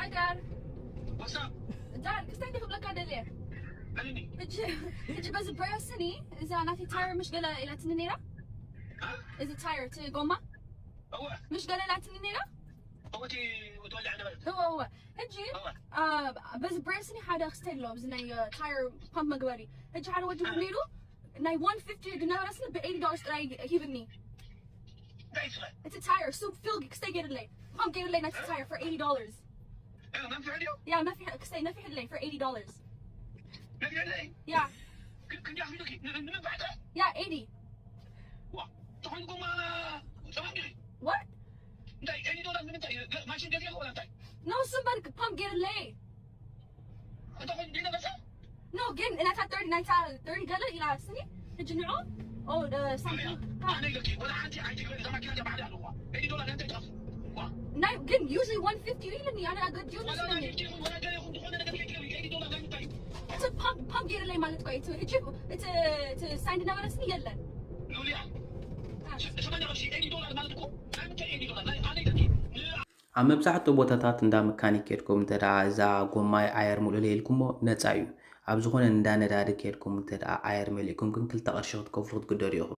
Hi, Dad. What's up? Dad, ክስታይ ክብለካ ደልየ። ሕጂ በዚ ብረስኒ እዛ ናተይ ታየር ምሽ ገለ ኢላትኒ ነይራ። እዚ ታየር እቲ ጎማ ምሽ ገለ ኢላትኒ ነይራ። እወ እወ። ሕጂ በዚ ብረስኒ ሓደ ክስታይ ኣሎ፣ እዚ ናይ ታየር ፓምፕ መግበሪ። ሕጂ ሓደ ወዲ ነይሩ፣ ናይ one fifty ዝነበረ ስኒ ብ eighty dollars ጥራይ ሂብኒ። እቲ ታየር ሱብ ፊል ክስታይ ገይርለይ፣ ፓምፕ ገይርለይ ናይቲ ታየር for eighty dollars። ያ መፍሕ ክስታይ ነፊሕለይ for eighty dollars። ያ ያ eighty። What? No, somebody could pump ገይርለይ። No, ግን ናታ thirty፣ ናታ thirty ገለ ኢላ ስኒ። ሕጂ ንዑ ናይ ግን usually one fifty ኢልኒ። ኣነ ኣገድዮ ስኒ እቲ ፓምፕ ገይርለይ ማለት እኮ እዩ። ሕጂ እቲ ሳይን ዝነበረ ስኒ የለን። ኣብ መብዛሕትኡ ቦታታት እንዳ መካኒክ ከድኩም እንተ ደኣ እዛ ጎማይ ኣየር ምልኡለይ ኢልኩሞ ነጻ እዩ። ኣብ ዝኾነ እንዳ ነዳዲ ከድኩም እንተ ደኣ ኣየር መሊእኩም ግን ክልተ ቅርሺ ክትከፍሉ ክትግደዱ ኢኹም።